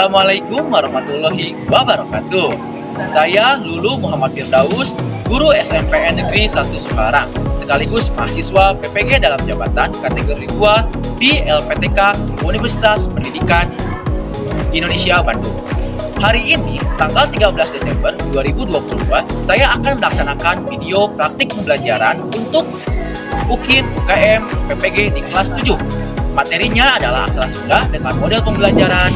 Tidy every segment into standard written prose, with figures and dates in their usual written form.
Assalamualaikum warahmatullahi wabarakatuh. Saya Lulu Muhammad Firdaus, guru SMPN Negeri 1 Sukalarang, sekaligus mahasiswa PPG dalam jabatan kategori 2 di LPTK Universitas Pendidikan Indonesia Bandung. Hari ini, tanggal 13 Desember 2022, saya akan melaksanakan video praktik pembelajaran untuk UKIN UKM PPG di kelas 7. Materinya adalah aksara Sunda dengan model pembelajaran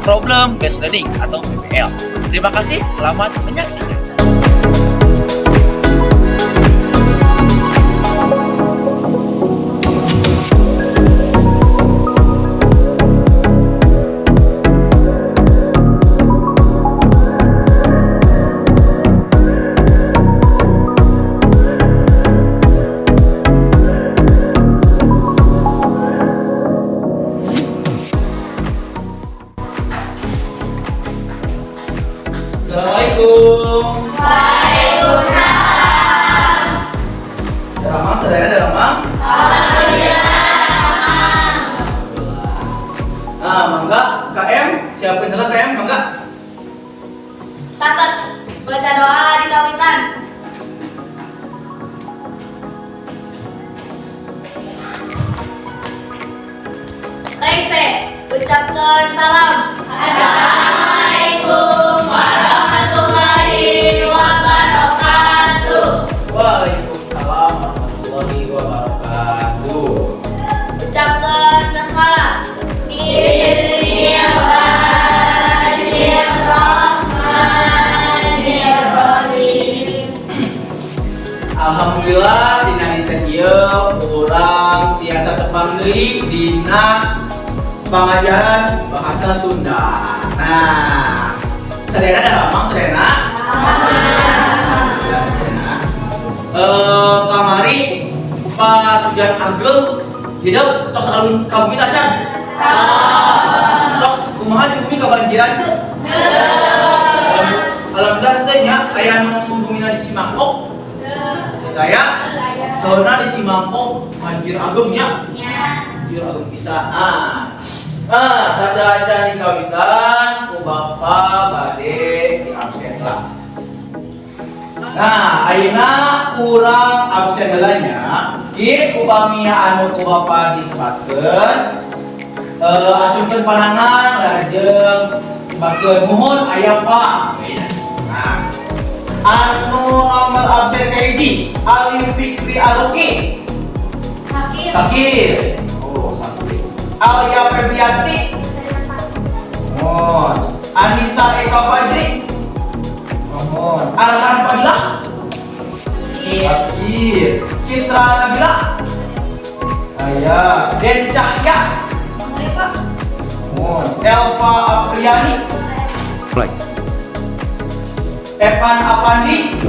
Problem Based Learning atau PBL. Terima kasih, selamat menyaksikan. Assalamualaikum. Waalaikumsalam. Daramang, sadayana daramang. Alhamdulillah. Nah, mangga KM, siapin heula KM, mangga. Saket baca doa di kawitan. Rengse, ucapkan salam. Assalamualaikum warahmatullahi wabarakatuh. Waalaikumsalam warahmatullahi wabarakatuh. Ucapkan basmalah. Bismillahirrahmanirrahim. Alhamdulillah, dina dinten ieu urang tiasa tepang deui dina pangajaran bahasa Sunda. Nah, sadayana daramang, sadayana? Alhamdulillah. Kamari pas hujan ageng hidup tos alun ka bumi tacan. Tos kumaha di bumi, kabanjiran teu? Alhamdulillah teh nya, aya nu bumina di Cimangkok. Saya soalnya di Cimangkok banjir ageng nya. Banjir ageng bisa. Ah, sateuacan di kawitan ku Bapak bade di absen lah. Nah, ayeuna kurang absen heula nya. Kieu, upami anu ku Bapak disebatkeun, acungkeun panangan lajeng sebatkeun muhun aya, Pak. Nah, anu nomor absen kahiji, Ali Fikri Aruki. Sakit. Sakit. Oh, sakit. Alia Febrianti. Mohon. Anissa Eka Fajri. Mohon. Arhan Fadilah. Sakit. Citra Nabila. Aya. Den Cahya. Mohon. Elva Apriani. Mulai. Evan Apandi.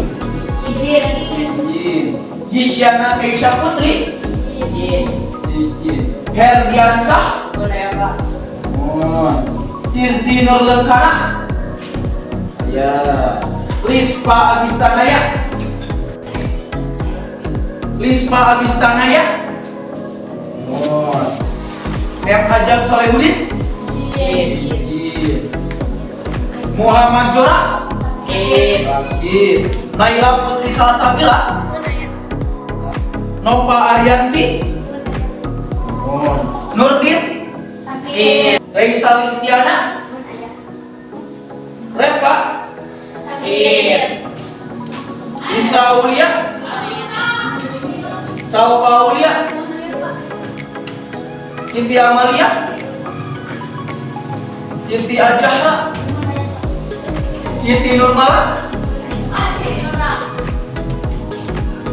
Izin. Izin. Gisyana Keisha Putri. Izin. Izin. Herdiansah. Boleh, Pak. Mohon. Hizdi Nur Lengkana. Ya. Lispa Agistanaya. Lispa Agistanaya. Mohon. M. Ajab Solehudin. Izin. Izin. Muhammad Jora. Sakit. Sakit. Naila Putri Salsabila. Nova Arianti. Mohon. Nurdin. Sakit. Raisa Listiana. Repa. Sakit. Isa Aulia. Saufa Aulia. Siti Amalia. Siti Ajahra. Siti Nurmala.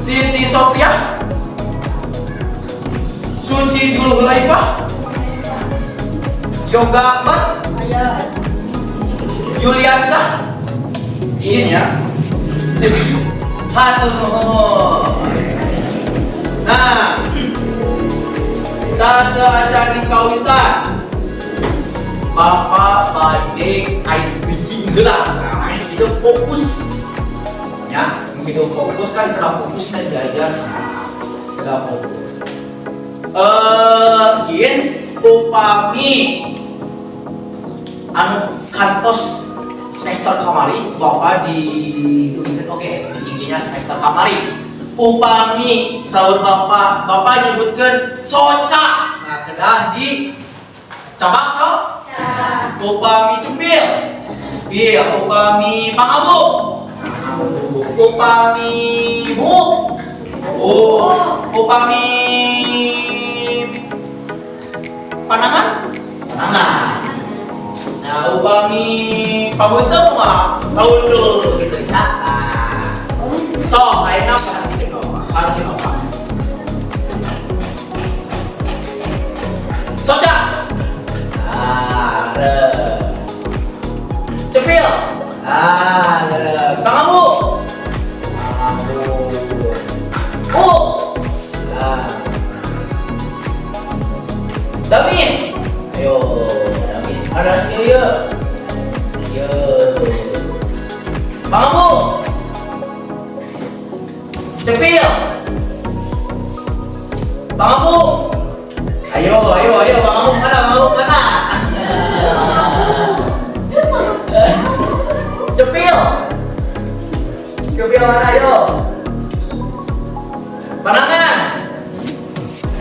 Siti Sofia. Suci Julhulaifah. Yoga Akbar. Ayo. Yuliansa. Izin ya. Sip. Hatur nuhun. Nah, sateuacan di kawitan Bapak bade ice breaking heula. Nah, itu fokus. Ya, begitu fokus kan kena fokus dan diajar. Nah, kena fokus. Kieu, upami Anu kantos semester kamari Bapak di oke tingginya semester kamari. Upami saur Bapak, Bapak nyebutkeun soca. Nah, kedah di cabak so. Upami cepil. Cepil, upami pangabuk. Pangabuk. Upami buuk. Oh, upami panangan? Panangan. Nah, upami pamuntung mah paundul gitu ya. Nah. So, ayeuna perhatikan Bapak. Perhatikan Bapak. Soca. Ah, leres. Cepil. Ah, leres. Pangabuk. Pangabuk. Oh. Nah. Damis. Ayo, damis. Ada sini ya. Ayo. Pangabuk. Cepil. Pangabuk. Ayo, ayo, ayo, Pangabuk mana? Pangabuk mana? Cepil. Cepil mana? Ayo. Panangan.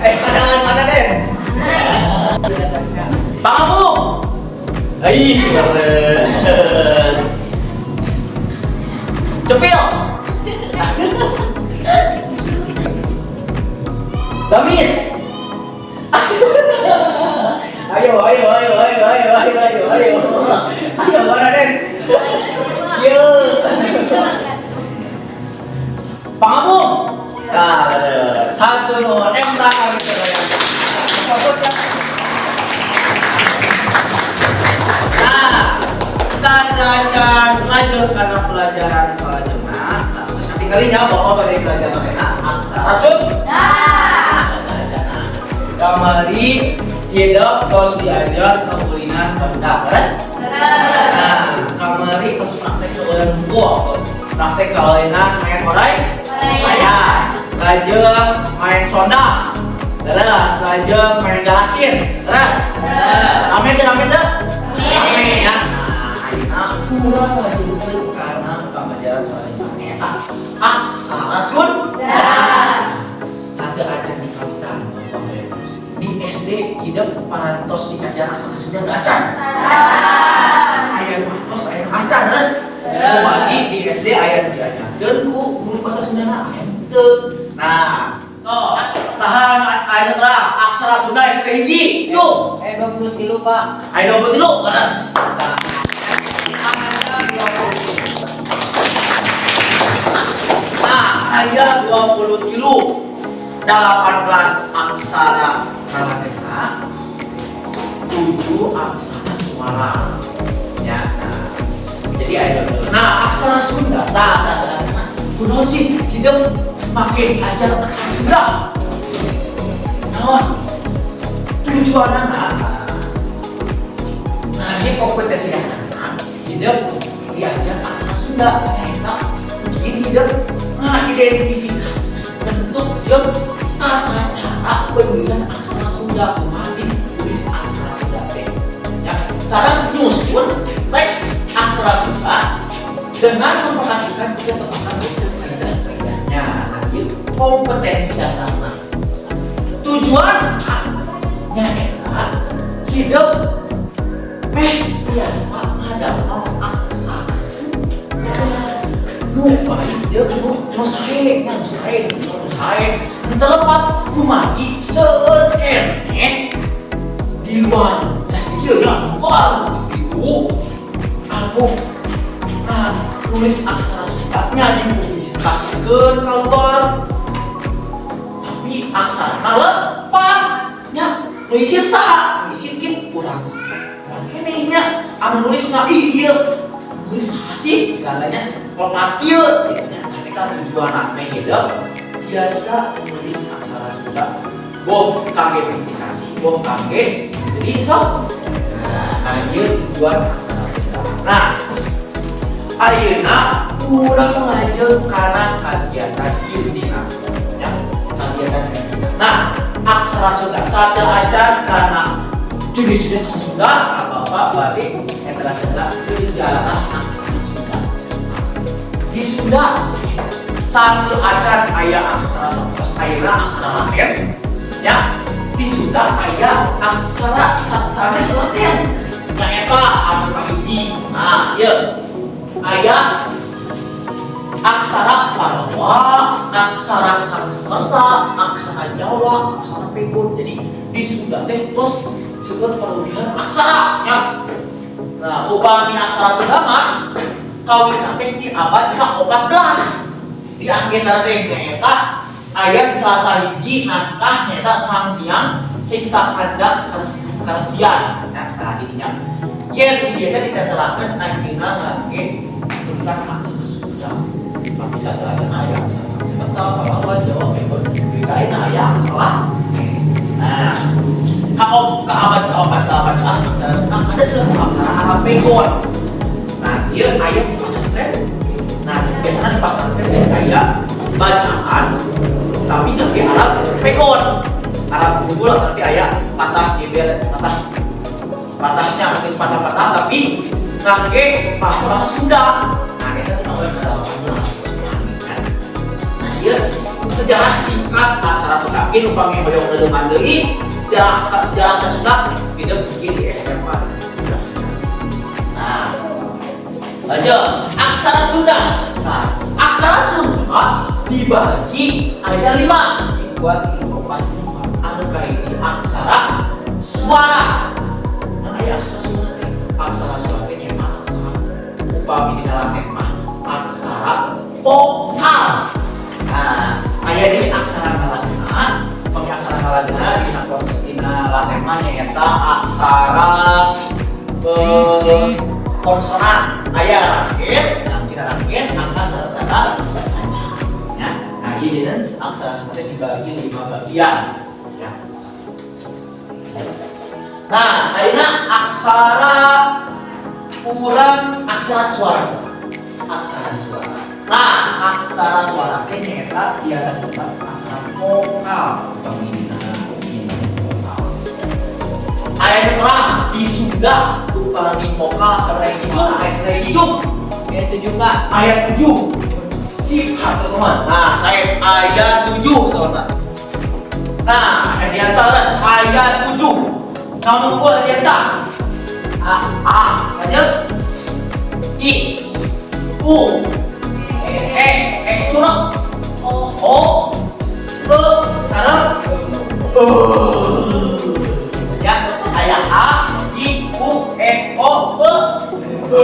Panangan mana, Den? Pangabuk. Ih, leres. Cepil. Damis. Ayo, ayo, ayo, ayo, ayo, ayo, ayo, ayo. Ayo, mana, Den? Yo. Pangabuk. Nah, ada satu nuhun emra kami sadaya. Nah, sajajan lanjut karena pelajaran selanjutnya. Nah, terus ketinggalinya Bapak pada belajar makna aksara Sunda. Kamari hidup tos diajar keulinan benda, leres? Nah, kamari tos praktek keulinan buku, praktek keulinan main orai, main, lajeng main sonda, leres, lajeng main galasin, leres, rame teu, rame teu? Rame ya. Nah, ayeuna kurang lanjutkeun kana pelajaran selanjutnya eta aksara Sunda. Satu acan di kawitan di SD hidup parantos diajar aksara Sunda teu acan? Aya nu atos, aya nu acan, leres? Kumargi di SD aya nu diajarkeun ku guru bahasa Sundana, aya nu teu. Nah, toh saha anu aya nu terang aksara Sunda SD hiji, cu? 23, Pak. Aya 23, leres. Nah, aya 23. Nah, aya 23 18 aksara kalanena, 7 aksara suara. Ya, nah. Jadi aya 20. Nah, aksara Sunda, tah aksara. Kunaon sih hidup make ajar aksara Sunda? Naon? Tujuanana, nah, ini kompetensi dasarna hidup diajar aksara Sunda enak begini hidup ngidentifikasi bentuk jeung tata cara penulisan aksara Sunda, kumaha sih tulis aksara Sunda teh ya, cara nyusun teks aksara Sunda dengan memperhatikan ketepatan kaidah-kaidahnya. Nah, ieu kompetensi dasarna. Tujuan nya eta hidup meh tiasa ngadamel aksara Sunda nu baik jeung nu sae nya, nu sae, nu sae, nu telepat. Kumargi seueur keneh di luar tes ieu ya, luar gitu anu nulis aksara Sunda nya dipublikasikeun keluar, tapi aksarana lepat nya. Nu isin saha? Nu isin kin urang urang keneh nya anu nulisna. Ih, ieu nulis saha sih, misalnya lepat ieu gitu nya. Eta tujuanna meh hidup biasa nulis aksara Sunda, boh kangge publikasi, boh kangge jadi sok. Nah, ieu tujuan aksara Sunda. Nah, ayeuna urang lajeng kana kagiatan intina ya, kegiatan intina. Nah, aksara Sunda satu acan karena jenis-jenis aksara Sunda apa-apa bade adalah sejarah aksara Sunda. Di Sunda sateuacan aya aksara sapertos ayeuna aksara Latin, ya. Di Sunda aya aksara sanes Latin. Nyaeta anu kahiji. Nah, ieu aya aksara Parawa, aksara Sanskerta, aksara Jawa, aksara Pegon. Jadi di Sunda teh tos seueur parubihan aksara, ya. Nah, upami aksara Sunda mah kawitna teh di abad ke-14. Di anggena teh nyaeta aya di salah sahiji naskah, nyaeta Sang Hyang Siksakanda Karesian. Ya, nah ininya. Yen dia teh ditetelakeun anjeunna ngangge tulisan aksara Sunda. Tapi sateuacan aya aksara Sanskerta, Parawa, Jawa, Pegon, berita aya aksara. Nah, ka abad ke-14 aksara Sunda ada sebuah aksara Arab Pegon. Nah, dia aya di pesantren. Nah, biasanya di pesantren sih aya bacaan tapi ngangge Arab Pegon. Arab unggul, tapi aya patah jeber, patah patahnya mungkin patah-patah, tapi ngangge bahasa bahasa Sunda. Nah, itu tuh abad ke-18. Nah, ieu sejarah singkat aksara Sunda. Mungkin upami hoyong leuleungan deui sejarah sejarah aksara Sunda tidak mungkin di SMA. Nah, lanjut aksara Sunda. Nah, aksara Sunda dibagi aya lima, dua, tiga, empat, lima. Anu kahiji aksara suara. Nah, aya aksara suara teh. Aksara suara teh nya aksara upami dina Latin mah aksara vokal. Nah, aya deui aksara ngalagena. Upami aksara ngalagena dina Latin mah nyaeta aksara konsonan. Aya rangkit, nah dina rangkit angka sareng tanda baca. Ya. Nah, ieu jadi aksara Sunda teh dibagi lima bagian. Ya. Nah, ayeuna aksara kurang aksara suara. Aksara suara. Nah, aksara suara teh nyaeta biasa disebut aksara vokal. Upami dina vokal. Aya nu terang di Sunda upami vokal sabaraha hiji? Aya sabaraha hiji? Ayat 7, Pak. Ayat 7. Sifat teman. Nah, saya ayat 7 saudara. Nah, Hediansa terus ayat 7. Nah, nunggu Hediansa. A, A, lanjut. I, U, E, E, curug. O. O, E, sareng E. Ya, aya A, I, U, E, O, E, E.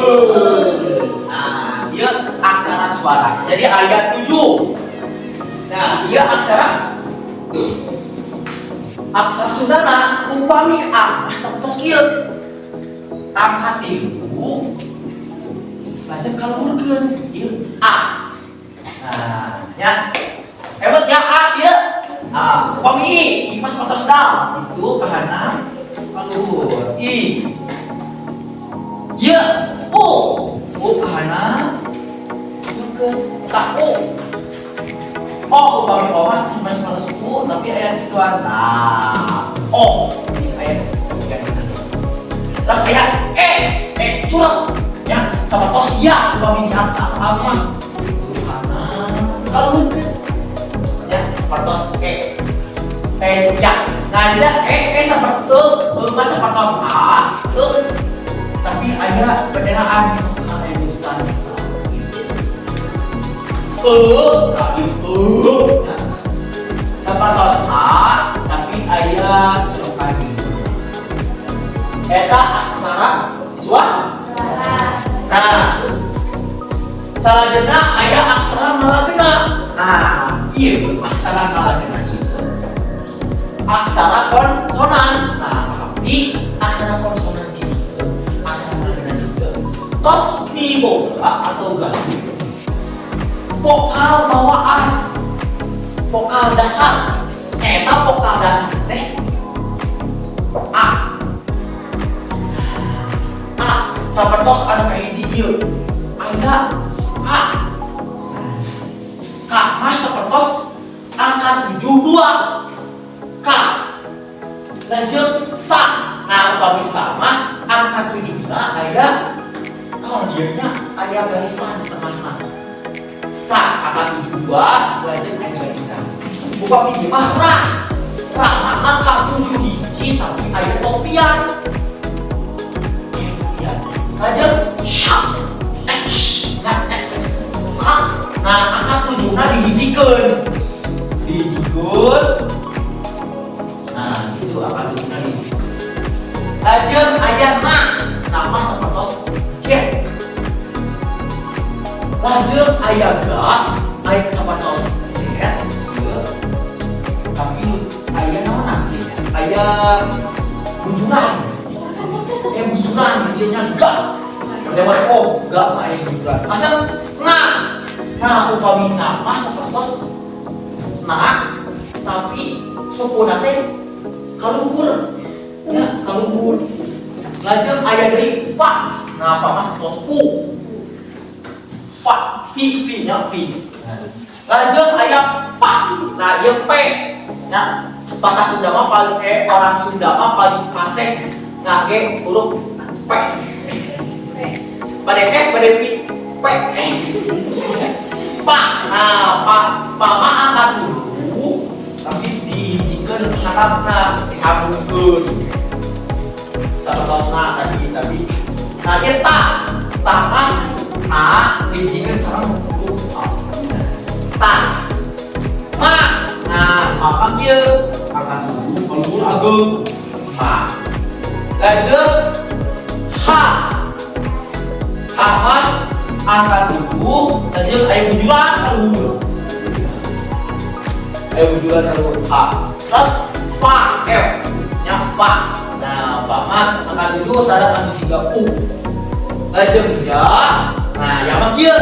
Nah, dia aksara suara. Jadi ayat 7. Nah, dia aksara aksara Sundana upami A asa tos kieu. Angka 3 lajeng kaluhurkeun ieu A. Nah, ya. Hebat ya A ieu. A, upami I, I mah sapertos dal. Itu kahanap kaluhur. I. Ieu U. U kahanap turunkeun ka U. O, upami O mah sampai sapertos U tapi aya gituan. Nah, O ini aya bagian. Terus aya E, E curug ya, sapertos ya upami di aksara A mah. Kaluhurkeun ya sapertos E. E ya. Nah, dia E E seperti E, E mah sapertos A, E tapi aya perbedaan, aya jurusan. E, tapi E ya. Sapertos A tapi aya cerokan gitu. Eta aksara suara. Nah, salajengna aya aksara ngalagena. Nah, ieu aksara ngalagena ieu aksara konsonan. Nah, tapi aksara konsonan ini, aksara ngalagena ieu tos miboga atau gaduh vokal bawaan, vokal dasar. Eta vokal dasar teh A. A sapertos anu kahiji ieu aya K. K mah sapertos angka 72 K. Lanjut sa. Nah, upami sama angka 7. 7 aya naon ieu nya, aya garisan di tengahna. Sa angka 7 dua lajeng aya garisan. Upami ieu mah ra. Ra mah angka 7 hiji tapi aya topian. Aya topian. Lajeng sya X nah X H. Nah, angka 7 na dihijikeun. Dihijikeun. Nah, itu angka 7 na dihijikeun. Lajeng aya na, nama sapertos C. Lajeng aya ga, aya sapertos Z. Ieu. Tapi aya naon? Aya bujuran. Bujuran dieu nya ga. Lewat oh, ga mah aya bujuran. Asal na. Nah, upami na mah sapertos na, tapi sukuna teh kaluhur. Ya, kaluhur. Lajeng aya deui fa. Nah, fa mah sapertos u. Fa, fi, fi nya fi. Lajeng aya pa. Nah, ieu p. Nya, bahasa Sunda mah paling orang Sunda mah paling fasih ngangge huruf P. Pada F, pada V, P. Pa. Nah, pa, pa mah angka 7 tapi dihijikeun harapna disambungkeun. Sapertosna tadi tapi. Nah, ieu ta. Ta mah ta dihijikeun sareng huruf A. Ta. Ma. Nah, maka kieu angka 7 kaluhur ageng. Ma. Lajeng H. H mah angka 7 lajeng aya bujuran kaluhur. Aya bujuran kaluhur H. Terus fa F nya fa. Nah, fa mah angka 7 sareng anu 3 U. Lajeng ya. Nah, ya mah kieu.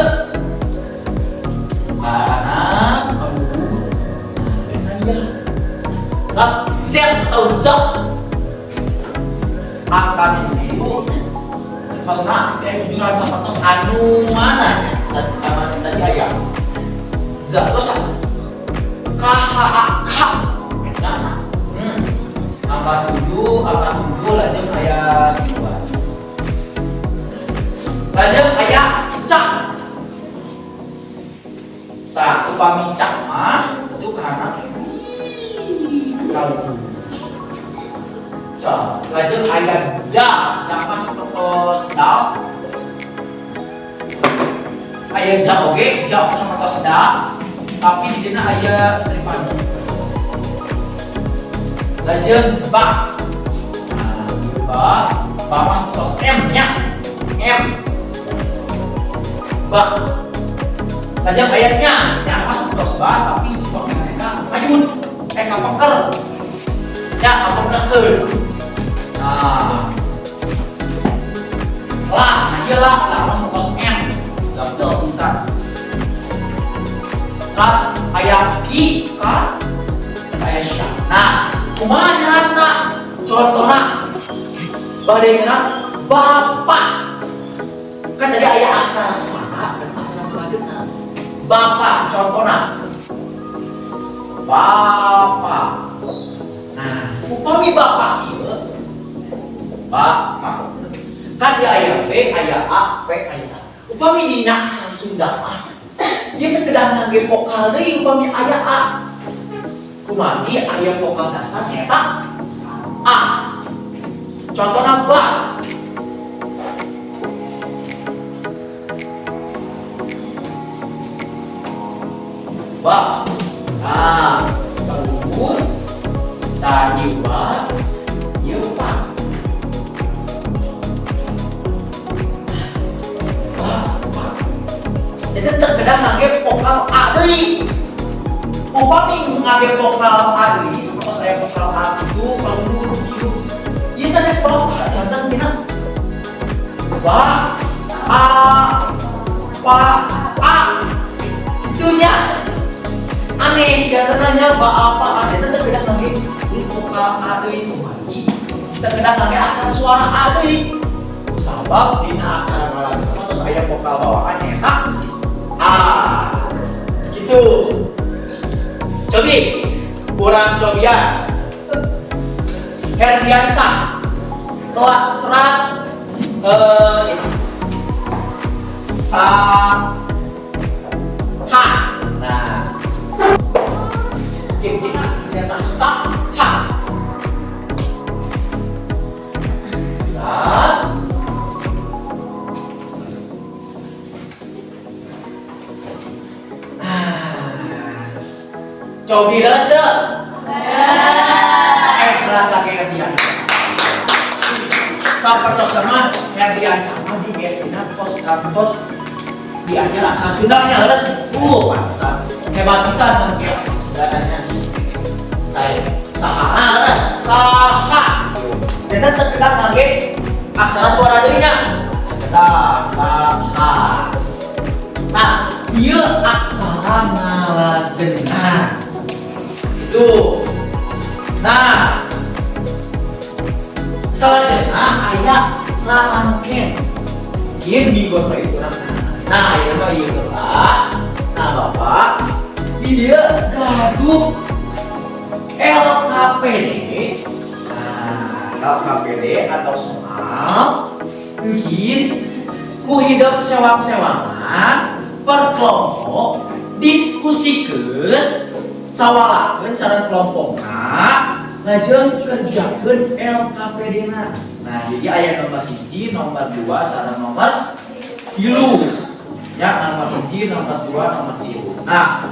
Kanan kaluhur. Nah, ya. Nah, Z atau Z angka 7 sapertosna bujuran sapertos anu mana nya tadi, tadi aya Z terus K H A K. Nah, angka 7 lajeng aya 2, lajeng aya ca. Tah, upami ca mah itu karena kalau ca, lajeng aya da, da mah sapertos dal. Aya ja oge, ja sapertos da, tapi di dina aya stripan. Lajeng ba. Nah, ieu ba, ba mah sapertos m nya. M. Ba. Lajeng aya nya, nya mah sapertos ba tapi sifatna payun. Kapengker. Ya, kapengkerkeun. Nah. Lah, nah ieu lah, lah mah sapertos M. Gampil pisan. Terus aya ki, ka, terus aya sya. Nah, kumaha nyeratna? Contohna bade nyerat bapak. Kan tadi aya aksara swara dan aksara galagena. Bapak contohna. Bapak. Nah, upami bapak kieu. Bapak. Kan dia aya B, aya A, P, aya A. Upami dina aksara Sunda mah ieu teh kedah ngangge vokal deui upami aya A. Kumargi aya vokal dasar nyaeta A. Contohna ba. Ba. Nah, kaluhur tah ieu ba, ieu pa. Ba, pa. Jadi teu kedah ngangge vokal A deui. Upami ngangge vokal A deui, sapertos aya vokal A itu kaluhur ieu. Ieu sanes bapak janten tina ba a pa a. Itunya aneh jantennya ba apa a, janten teu kedah ngangge huruf vokal A deui, kumargi teu kedah ngangge aksara suara A deui. Sabab dina aksara ngalagena terus aya vokal bawaan nyaeta A. Gitu. Cobi, kurang cobian. Herdiansah telah serat Ini. Sa ha. Nah. Cik cik biasa sa ha. Nah. Ah. Cobi leres teu? Eh, kakek Herdiansyah. Sapertos mah Herdiansyah mah di SD-na tos kantos diajar aksara Sundanya leres. Pantesan. Hebat pisan mungkin aksara Sundanya. Saya saha leres, saha. Dan teu kedah ngangge aksara suara deui nya. Kedah saha. Nah, ieu aksara ngalajengan. Itu. Nah, selanjutnya aya rarangken. Ieu minggu apa itu? Nah, ieu mah ieu Bapak. Nah, Bapak, di dieu gaduh LKPD. Nah, LKPD atau soal mungkin ku hidep sewang-sewangan per kelompok diskusikan, sawalakeun sareng kelompokna, lajeng kerjakeun LKPD na. Nah, jadi aya nomor 1, nomor 2, sareng nomor 3. Ya, nomor 1, nomor 2, nomor 3. Nah,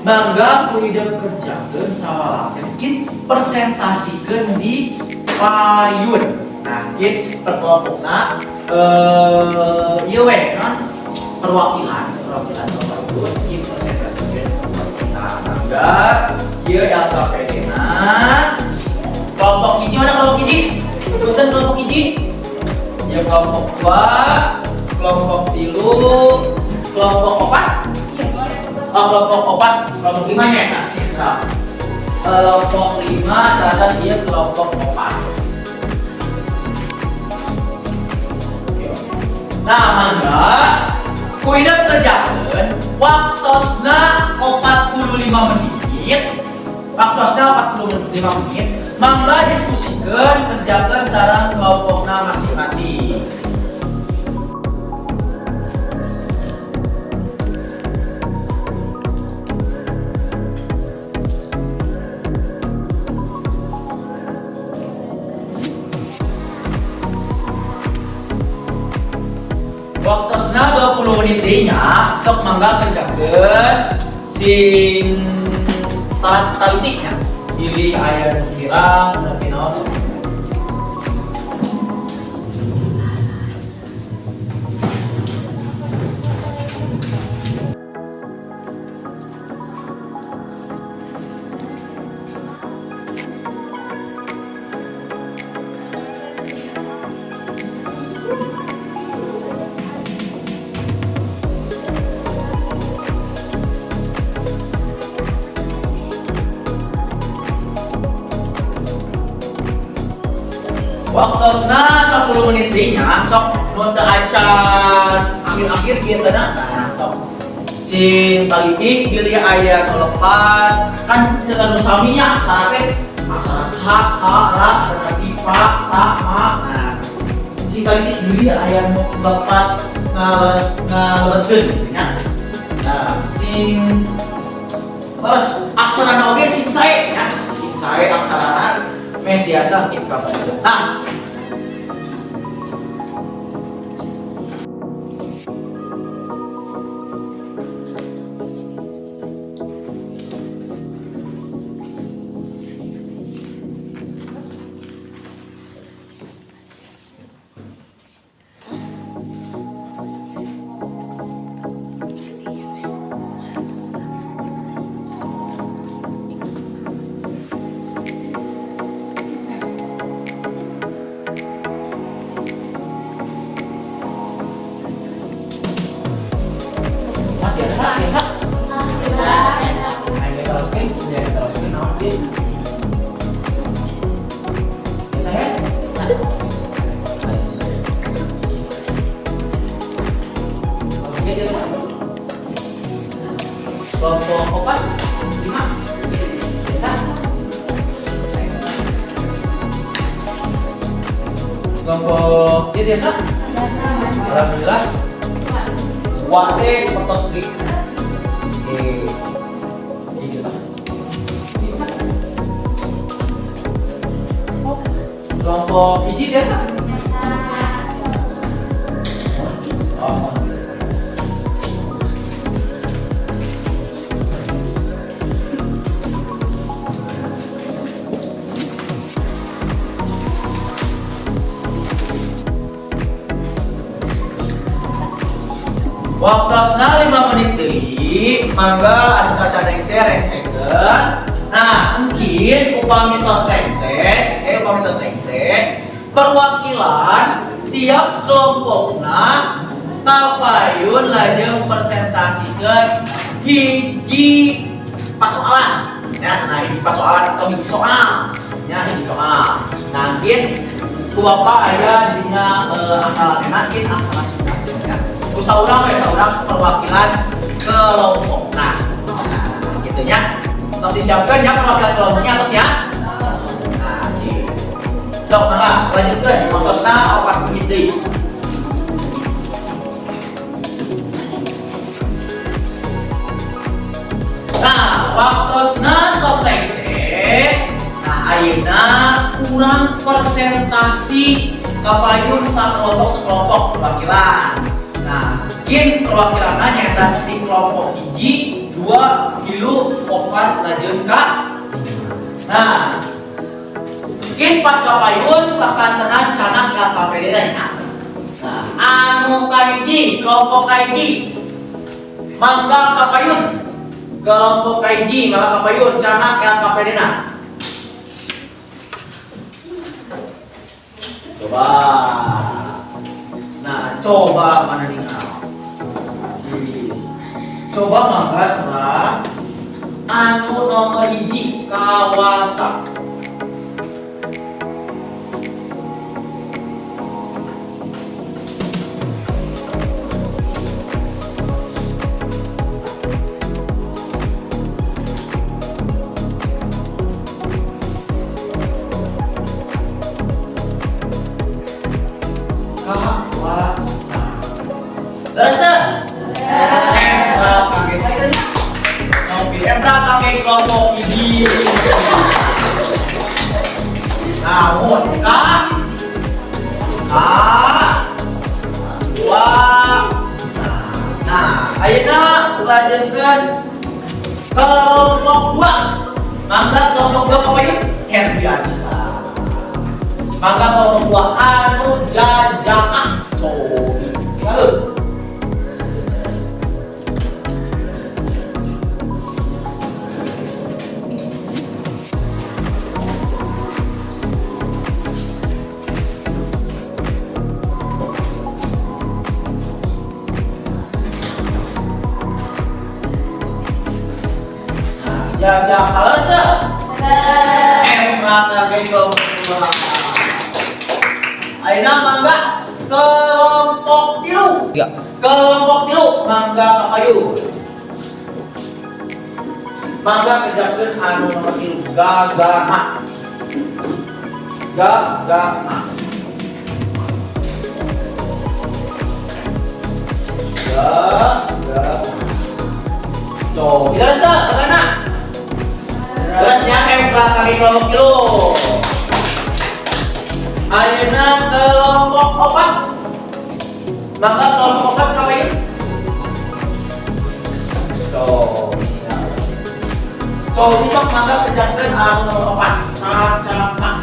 mangga ku hidep kerjakeun, sawalakeun, kin presentasikeun di payun. Nah, kin per kelompokna ieu we kan perwakilan, perwakilan nomor 2 kin presentasikeun. Nah, mangga ieu LKPD na. Kelompok 1, mana kelompok 1? Punten, kelompok 1. Ya, kelompok 2, kelompok 3, kelompok 4. Oh, kelompok 4, kelompok 5 nya ya, sih. Kelompok 5 sareng ieu kelompok 4. Nah, mangga ku hidep kerjakeun, waktosna 45 menit. Waktosna 45 menit. Mangga diskusikan, kerjakan sareng kelompokna masing-masing. Waktosna 20 menit deui nya, sok mangga kerjakeun sing taliti nya. Pilih aya nu kirang, nepi naon sok. Waktosna 10 menit deui nya, sok nu teu acan akhir-akhir biasana. Nah, sok sing taliti bilih aya nu lepat kan cenah nu sami nya aksara teh aksara H, sa, ra, tetapi pa, ta, ma. Nah, sing taliti bilih aya nu lepat ngales ngalebetkeun gitu nya. Nah, sing leres aksarana oge sing sae nya, sing sae aksarana meh tiasa kita kabaca. Nah, ah, biasa, biasa. Ayo teruskeun, ya teruskeun naon ieu? Biasa ya? Oke, biasa. Kelompok 4, 5, biasa. Kelompok ieu biasa? Alhamdulillah. Wa teh sepertos di. Oke. Iya gitu. Kelompok hiji biasa? Oh. Waktosna 5 menit deui, mangga anu tacan rengse rengsekeun. Nah, mungkin upami tos rengse, upami tos rengse, perwakilan tiap kelompokna kapayun lajeng presentasikeun hiji pasoalan. Ya, nah hiji pasoalan atau hiji soal. Ya, hiji soal. Nah, mungkin ku bapak aya dina aksara mungkin aksara Sunda ya. Ku saurang we saurang perwakilan kelompok. Nah, gitu ya. Tos disiapkan ya perwakilan kelompoknya atos ya. Nah, sip. Sok mangga lanjutkeun waktosna 4 menit deui. Nah, waktosna tos rengse. Nah, ayeuna kurang presentasi kapayun sakelompok sekelompok perwakilan. Nah, mungkin perwakilanna nyaeta di kelompok hiji, dua, tilu, opat, lajeng ka. Nah, mungkin pas kapayun sakantenan candak LKPD na nya. Nah, anu kahiji, kelompok kahiji. Mangga kapayun. Kelompok kahiji, mangga kapayun candak LKPD na. Coba. Nah, coba mana ningal. Si. Coba mangga serat anu nomor hiji kawasa. Kawasa. Leres teu? Empra kangge saya tadi. Ngopi empra kangge kelompok hiji. Namun ka ka wa sa. Nah, ayeuna lanjutkeun kelompok 2. Mangga kelompok 2 kapayun Herdiansyah. Mangga kelompok 2 anu jajaka cobi. Singalun. Jajaka leres teu? Empra kangge kelompok 2. Ayeuna mangga kelompok 3. Ya. Kelompok 3 mangga kapayun. Mangga kerjakeun anu nomor 3 gagana. Gagana. Gagana. Tuh, kita leres teu gagana? Leresnya empra kangge kelompok 3. Ayeuna kelompok 4. Mangga kelompok 4 kapayun. Tuh. Cobi sok mangga kerjakeun anu nomor 4. Cacaka.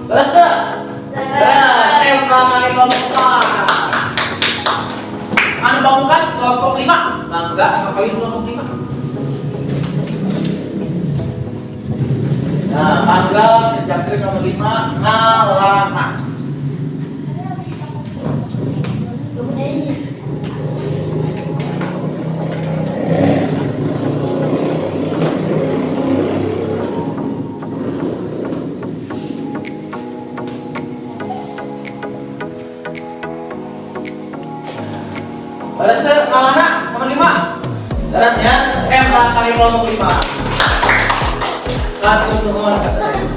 Leres teu? Leres. Empra kangge kelompok 4. Anu pamungkas kelompok 5. Mangga kapayun kelompok 5. Nah, mangga kerjakeun nomor 5 ngalana. Leres teu ngalana nomor 5? kangge kelompok 5. Hatur nuhun ka sadayana.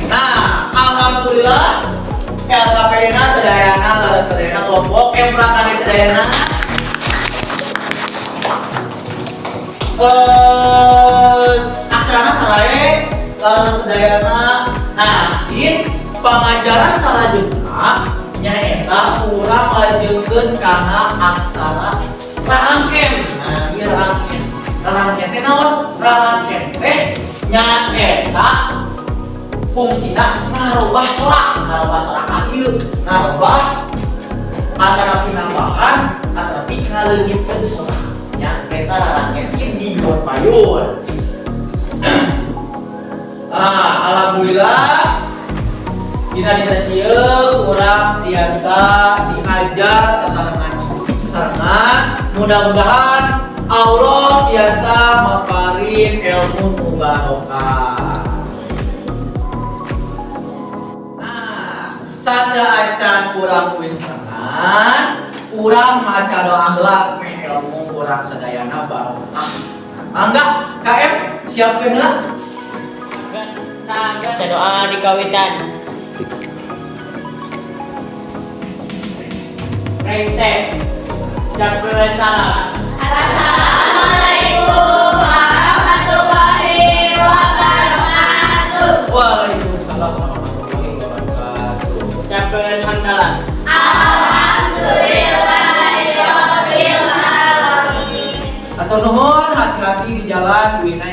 Nah, alhamdulillah LKPD na sadayana, leres sadayana kelompok empra kangge sadayana. Aksarana sarae, leres sadayana. Nah, ieu pangajaran salajengna nyaeta urang lajengkeun kana aksara rarangken. Nah, ieu rarangken. Rarangken teh naon? Rarangken teh nyaeta fungsina ngarubah sorak, ngarubah sorak ieu, ngarubah antara pinambahan atanapi ngaleungitkeun sorak. Nya eta rarangken ieu di payun. Ah, alhamdulillah dina dinten ieu urang tiasa diajar sasarengan sasarengan. Mudah-mudahan Allah tiasa maparin ilmu nu barokah. Nah, sateuacan urang uih sasarengan, urang maca doa heula meh ilmu urang sadayana barokah. Mangga KF, siapkeun heula. Baca doa di kawitan. Brengsek. Ucapkeun salam. Assalamualaikum warahmatullahi wabarakatuh. Waalaikumsalam warahmatullahi wabarakatuh. Ucapkeun hamdalah. Alhamdulillahirabbil alamin. Hatur nuhun, hati-hati di jalan, duina.